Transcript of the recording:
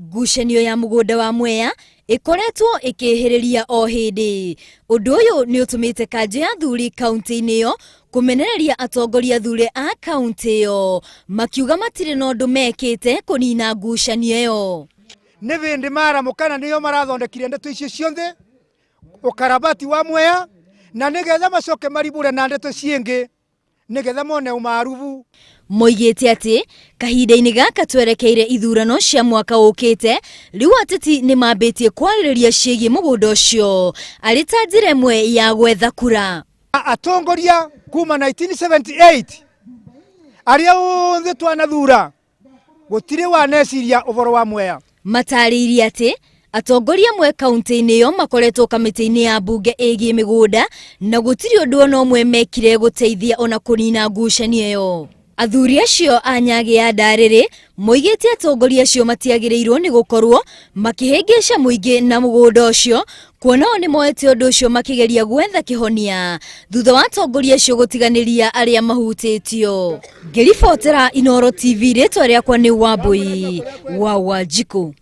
Ngucanio ya mũgũnda wa Mwea ĩkoretwo ĩkĩhĩrĩria o hĩndĩ. Ũndũ ũyũ nĩ ũtũmĩte kanjũ ya athuri kaunti-inĩ ĩyo kũmenereria atongoria athure a kaunti ĩyo makiuga matirĩ na ũndũ mekĩte kũnina ngucanio ĩyo. Nĩ bĩndĩ maramũkana nĩo marathondekire ndeto icio ciothe ũkarabati wa Mwea na nĩgetha macoke maribũre na ndeto ciĩngĩ nĩgetha mone ũmarubu. Moigĩte atĩ kahinda-inĩ gaka twerekeire ithurano cia mwaka ũkĩte, rĩu ateti nĩ mambĩtie kwarĩrĩria ciĩgiĩ mũgũnda ũcio arĩ ta njĩra ĩmwe ya gwetha kura. Atongoria kuma 1978 arĩa othe twanathura gũtirĩ waneciria ũhoro wa Mwea. Matarĩirie atĩ atongoria amwe kaunti-inĩ ĩyo makoretwo kamĩtĩ-inĩ ya mbunge ĩgiĩ mĩgũnda na gũtirĩ ũndũ ona ũmwe mekire gũteithia ona kũnina ngucanio ĩyo. Athuri acio a Nyagĩ ya Ndarĩrĩ moigĩte atongoria acio matiagĩrĩirwo nĩ gũkorwo makĩhĩngĩca mũingĩ na mũgũnda ũcio kuona o nĩ moete ũndũ ũcio makĩgeria gwetha kĩhonia thutha wa atongoria acio gũtiganĩria arĩa mahutĩtio. Ngĩribotera Inooro TV rĩtwa rĩakwa nĩ Wambui wa Wanjikũ.